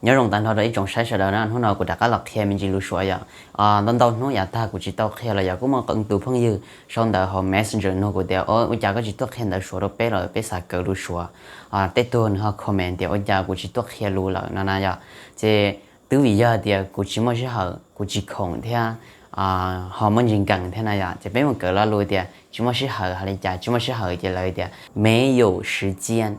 Nyob zoo tag nrho rau ib tsoom saib sawv daws na, hnub no kuv rov qab los qhia me ntsis lus Suav yom. Ntau ntau hnub yav tag kuv tsis tau qhia los yog kuj muaj qee tus phooj ywg sau ntawv hauv Messenger nug kuv tias, ua cas koj tsis tuaj qhia ntawv Suav rau peb los peb xav kawm lus Suav. Tej tug nws ho comment tias ua cas kuv tsis tuaj qhia lus lawm no na yom. Ces twb vim yog tias kuv tsis muaj sij hawm, kuv tsis khoom thiab ho muaj ntsis nkees thiab na yom. Ces peb mus kawm lo lus tias tsis muaj sij hawm hais li cas, tsis muaj sij hawm ces lawv tias 没有时间,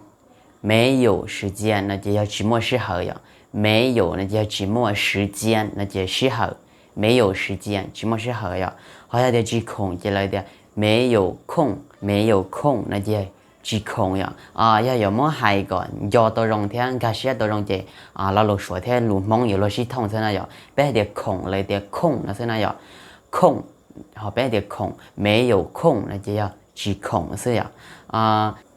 没有时间 no ces yog tsis muaj sij hawm yom. 没有 no ces yog tsis muaj, 时间 no ces sij hawm. 没有时间, tsis muaj sij hawm yom. Ho yog tias tsis khoom ces lawv tias 没有空, 没有空 no ces tsis khoom yom. Yog yuav muab hais kom nco tau zoo thiab nkag siab tau zoo ces lo lus Suav thiab lus Hmoob yuav luag sib thooj xwb na yom. Peb hais tias khoom, lawv tias khoom no xwb na yom. Khoom, ho peb hais tias khoom, 没有空 no ces yog tsis khoom xwb yom.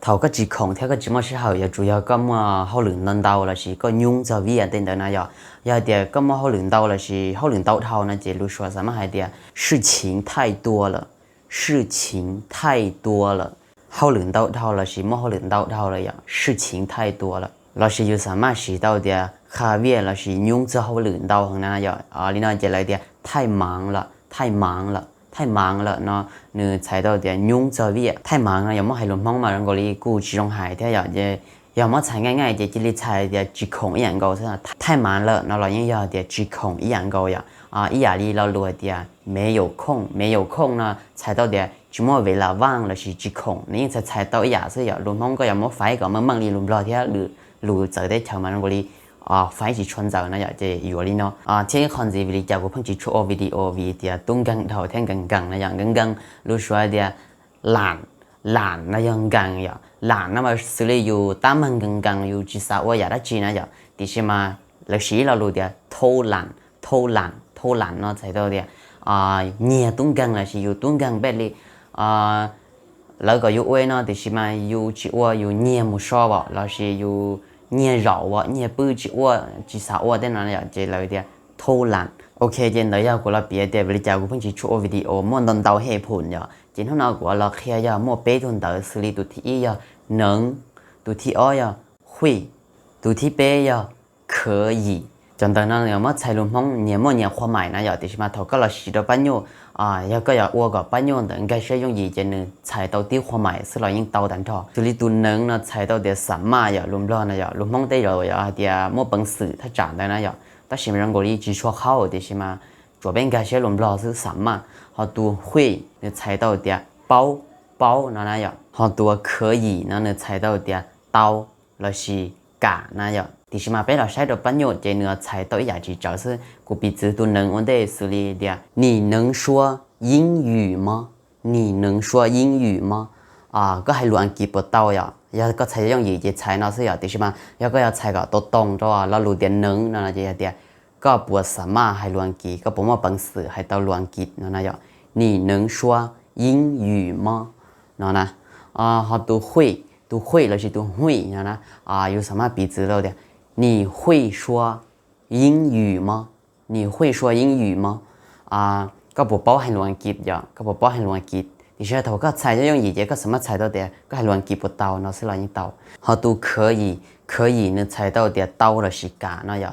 Thaum koj tsis khoom thiab koj tsis muaj sij hawm yuav tsum yog koj muaj hauj lwm ntau ntau lossis koj nyuj txog viaj tej ntawd na yom. Yog hais tias koj muaj hauj lwm ntau lossis hauj lwm ntau dhau no ces lus Suav xav maj hais tias 事情太多了, 事情太多了. Hauj lwm ntau dhau lossis muaj hauj lwm ntau dhau lawm yom, 事情太多了. Lossis yus xav maj siv tau tias qha viaj lossis nyuj txog hauj lwm ntau heev na yom. Li no ces lawv tias 太忙了, 太忙了, 太忙了 no nws txhais tau tias nyuj txog viaj. 太忙 no yog muab hais lus Hmoob mas zoo nkaus li kuj tsis zoo hais thiab yom. Yog muab txhais nqaij nqaij ces cia li txhais tias tsis khoom ib yam nkaus xwb. 太忙了 no los yeej yog tias tsis khoom ib yam nkaus yom. Ib yam li lo lus hais tias 没有空, 没有空 no txhais tau tias tsis muaj เวลาว่าง lossis tsis khoom, nws yeej txhais txhais tau ib yam xwb yom. Lus Hmoob koj yuav muab faib kom meej meej li lus Nplog thiab lus txawv teb chaws mas zoo nkaus li faib tsis tshua ntxaws no yom. Ces yuav li no thiab ib qho ntxiv vim li cas kuv pheej tsis tshua ua video vim tias tub nkeeg dhau thiab nkees nkees no yom. Nkees nkees lus Suav tias 懒, 懒 no yog nkees yom. 懒 no mas xws li yus tab meeg nkees nkees yus tsis xav ua yam dab tsi na yom. Tiam sis mas lawv siv ib lo lus tias 偷懒, 偷懒, 偷懒 no txhais tau tias nyiag tub nkeeg lossis yus tub nkeeg peb li. Lawv kom yus ua no tiam sis mas yus tsis ua, yus nyiag mus so as lossis yus nyiag zaum as, nyiag pw tsis ua, tsis xav ua tej no yom, ces lawv tias 偷懒. Ok, ces ntawd yog kuv los piav tias vim li cas kuv pheej tsis tshua ua video, muaj ntau ntau เหตุผล yom. Ces hnub no kuv los qhia yog muaj peb tug ntawv xws li tus thib ib yog 能, tus thib ob yog 会, tus thib peb yog 可以. Cov ntawv no nws muab txhais lus Hmoob nyias muaj nyias qhua maim na yom, tiam sis mas thaum koj los siv rau pab nyuj, yog koj yuav ua kom pab nyuj ntawd nkag siab yooj yim ces nws txhais tau tib qhua maim xwb los yeej tau tag nrho. Xws li tus 能 no txhais tau tias xam maj yom, lus Nplog no yom, lus Hmoob tej zaum yog hais tias muaj peev xwm thaj tsam ntawd na yom, tab sis mas zoo nkaus li tsis tshua qhaub tiam sis mas tsuas peb nkag siab lus Nplog xwb, xam maj. Ho tus 会 nws txhais tau tias paub, paub no na yom. Ho tus 可以 no nws txhais tau tias tau lossis kam na yom. Tiam sis mas peb los saib rau pab nyuj ces nws txhais tau ib yam tsis tsawv xwb. Kuv piv txwv tus 能 ua ntej xws li tias 你能说英语吗, 你能说英语吗. Koj hais lus Askiv puas tau yom? Yog koj txhais yooj yim ces txhais no xwb yom, tiam sis mas yog koj yuav txhais kom tau toos rau lo lus tias 能 no ces yog tias koj puas xam maj hais lus Askiv, koj puas muaj peev xwm hais tau lus Askiv no na yom. 你能说英语吗 no na. Ho tus 会, tus 会 lossis tus 会 no na, yus xam maj piv txwv tau tias 你会说英语吗, 你会说英语吗. Koj puas paub hais lus Askiv yom, koj puas paub hais lus Askiv. Tiam sis thaum koj txhais yooj yim ces koj xam maj txhais tau tias koj hais lus Askiv puas tau no xwb los yeej tau. Ho tus 可以, 可以 nws txhais tau tias tau lossis kam no yom.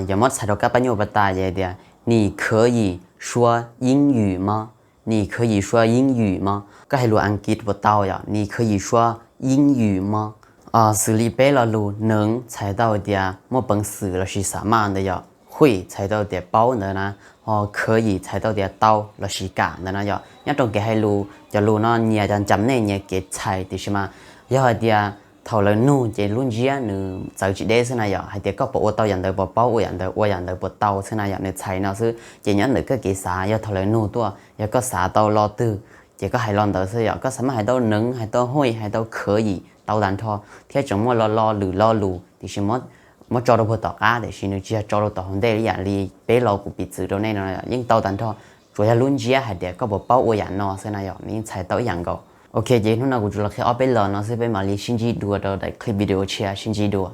Yog muab txhais rau kab pab nyuj pas tas ces tias 你可以说英语吗, 你可以说英语吗. Koj hais lus Askiv puas tau yom, 你可以说英语吗. Xws li peb lo lus 能 txhais tau tias muaj peev xwm lossis xam maj ntawd yom, 会 txhais tau tias paub ntawd na, ho 可以 txhais tau tias tau lossis kam ntawd na yom. Nyob rau kev hais lus, cov lus no nyias cov ncam nej nyias kev txhais, tiam sis mas yog hais tias thaum lawv nug ces lub ntsiab nws txawv tsis deb xwb na yom. Hais tias koj puas ua tau yam ntawd, puas paub ua yam ntawd, ua yam ntawd puas tau xwb na yom, nws txhais no xwb. Ces nyob ntawm koj kev xav, yog thaum lawv nug tuaj, yog koj xav tau lo twg ces koj hais lo ntawd xwb yom. Koj xam maj hais tau 能, hais tau 会, hais tau 可以 tau tag nrho, thiab tseem muaj lo lo lwm lo lus, tiam sis muab tso rau puag tom qab, tiam sis nws tsis yog tso rau tom hauv ntej li yam li peb lo kuv piv txwv rau nej no, yeej tau tag nrho. Tsuas yog lub ntsiab hais tias koj puas paub ua yam no xwb na yom, nws yeej txhais tau ib yam nkaus. Ok, ces hnub no kuv tsuas los qhia ob peb lo no xwb, peb mam li sib ntsib dua rau daim clip video tshiab, sib ntsib dua.